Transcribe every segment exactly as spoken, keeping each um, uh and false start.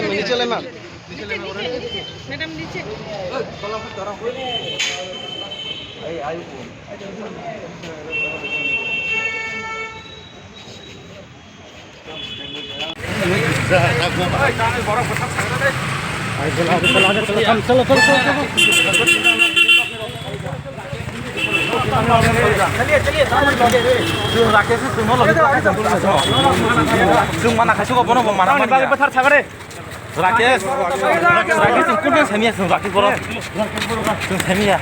lema, niche lema. Madam, niche. Chwng mana khaisok bono bo mana mani bagwi bwthar sagare. Rakesh, Rakesh, chwng kung kung samiya chwng Rakesh borok. Chwng samiya.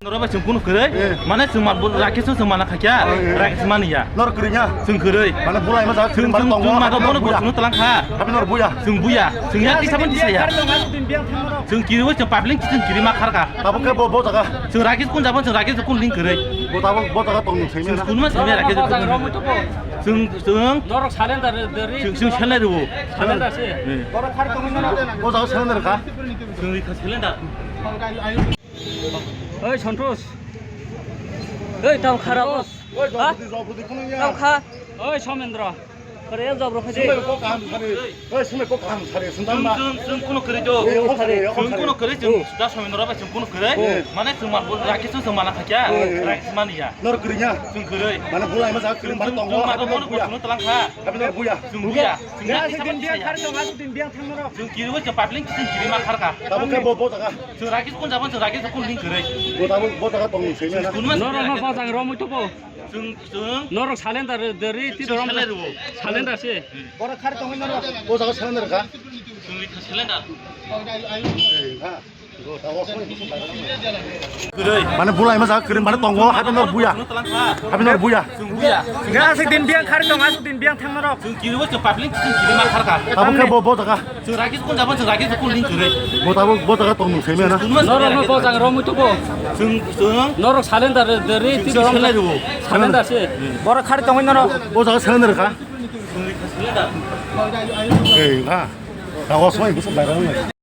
Norok bai chwng kunu kwrwi, eh, mane chwng ma Rakesh chwng mana khaikya, eh, eh, Rakesh mani ya. Nor kwrwi ya? Chwng kwrwi. Mane bulai ma jak chwng, chwng, chwng ma bono buya. Chwng tlang kha. Habi nor buya. Chwng buya. Chwng ya kisa ban kisa ya. Chwng kiri chwng public chwng kiri ma kharka. Tabuk khe bo, bo jaga. Chwng Rakesh kun jabo chwng Rakesh kun ling kwrwi. Bo tabuk bo jaga tong ni sengya. Chwng kun ma sengya Rakesh. Chwng, chwng. Norok silent da, da, ri. Chwng, chwng silent rwo. Silent da se. Eh. Bo jaga silent rwkha. Chwng rikha silent da. Oi, Santosh. Oi, tamo kharap. Ha? Tamo kha. Oi, Somendra. Kare jabro khaje. Sumai ko kaham sari. Oi, sumai ko kaham sari. Sundam ma. Chwng, chwng, chwng kuno kwrwi do. Eh, o sari, o sari. Chwng kuno kwrwi, chwng da Somendra bai chwng kuno kwrwi. Eh. Mane chwng ma Rakesh chwng mana khaikya. Eh, eh. Rakesh mani ya. Nor kwrwi ya? Chwng kwrwi. Mane bulai ma jak kwrwi, mane tongo. Chwng ma bono buya. Chwng tlang kha. Habi nor buya. Chwng buya. Chwng ya kisa ban kisa ya. Chwng kiri bo chwng public chwng kiri ma kharka. Tabuk khe bo, bo jaga. Chwng Rakesh kun jabo chwng Rakesh kun ling kwrwi. Bo tabuk bo jaga tong ni sengya na. Norok no bajang romwi tubo. Chwng, chwng. Norok silent da, da, ri, ti dorom. Silent rwo. Silent da se. Bo jaga silent rwkha. Chwng rikha silent da. Eh, ha. Mane bulai ma jak kwrwi, mane tongo, habi nor buya. Habi nor buya. Chwng buya. Aswk din biyang khari tong, aswk din biyang thang norok. Chwng kiriwo chwng public chwng kiri ma kharka. Tabuk khe bo, bo jaga. Chwng Rakesh kun jabo chwng Rakesh kun ling kwrwi. Bo tabuk bo jaga tong nung sengya na. Norok no bojang romwi tubo. Chwng, chwng. Norok silent da, da, ri, ti dorom. Silent rwo. Silent da se. Borok khari tongwi norok. Bo jaga silent rwkha. Chwng rikha silent da. Eh, ha. Kago soi bwswk bai rang.